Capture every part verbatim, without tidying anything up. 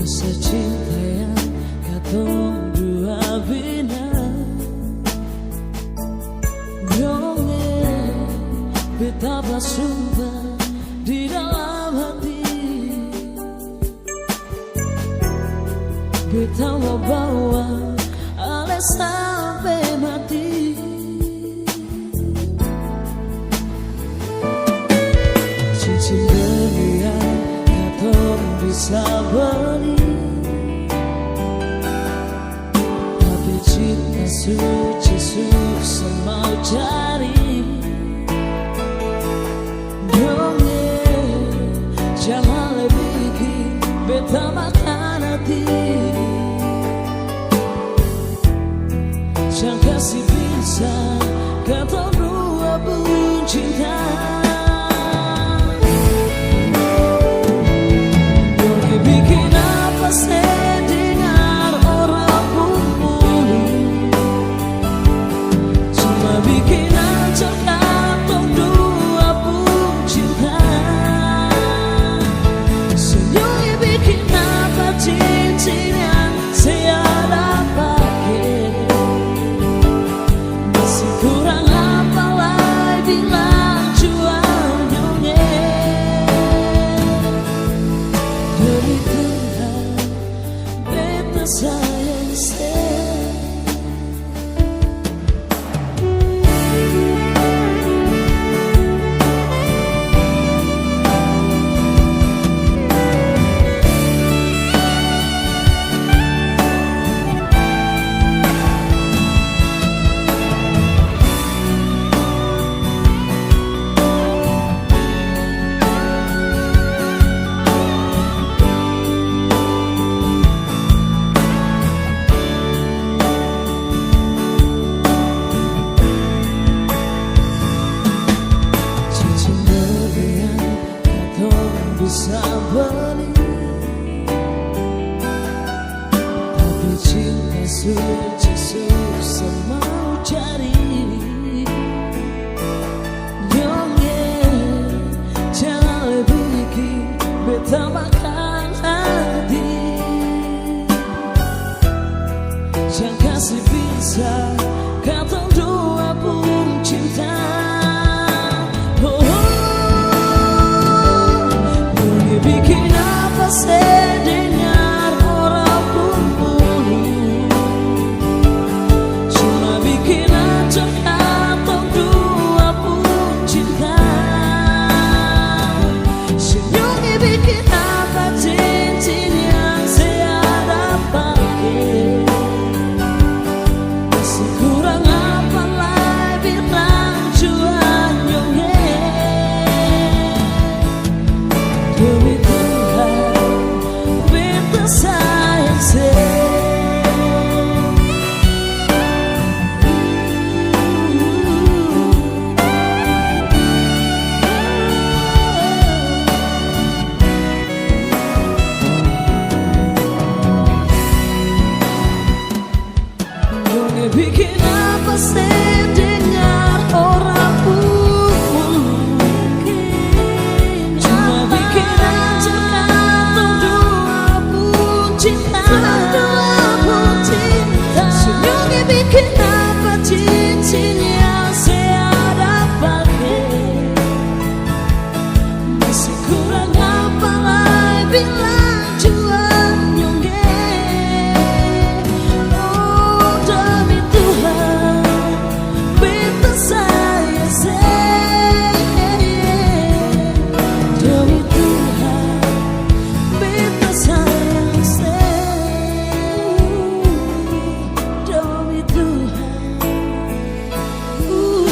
Sacinta yang katong dua bina, dong e, beta basumpah di dalam hati. Beta mo bawa ale sampe mati. Cincin berlian katong bisa beli, tapi cinta suci susah mau cari. Dong e, jang ale biking beta makan hati. Jang kasi bisa katong dua pung cinta. Dong e biking apa se dengar orang pung mulu. Cuma biking ancor katong dua pung cinta. Senyum biking apa cincin yang se ada pake. Masih kurang apa lai bilang jua nyonye. Demi Tuhan, beta sayang se. Cincin berlian katong bisa beli, tapi cinta suci susah mau cari. Nyonge, jang ale biking beta makan hati. Jang kasi bisa katong dua pung cinta. Oh, oh. Boleh biking apa se dengar orang pung mulu. Cuma biking ancor katong dua pung cinta. Senyum biking apa cincin yang se ada pake. Masih kurang apa lai bilang jua nyonge. Demi Tuhan, beta sayang se. Dong biking apa se dengar orang pung mulu. Cuma biking ancor katong dua pung cinta. Senyum biking apa cincin yang se ada pake. Masih kurang apa lai bilang jua nyonge. Oh, demi Tuhan, beta sayang se. Demi Tuhan, beta sayang se. Demi Tuhan, uh,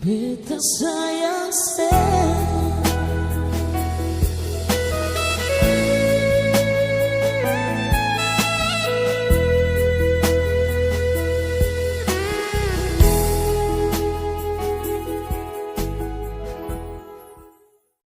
beta sayang.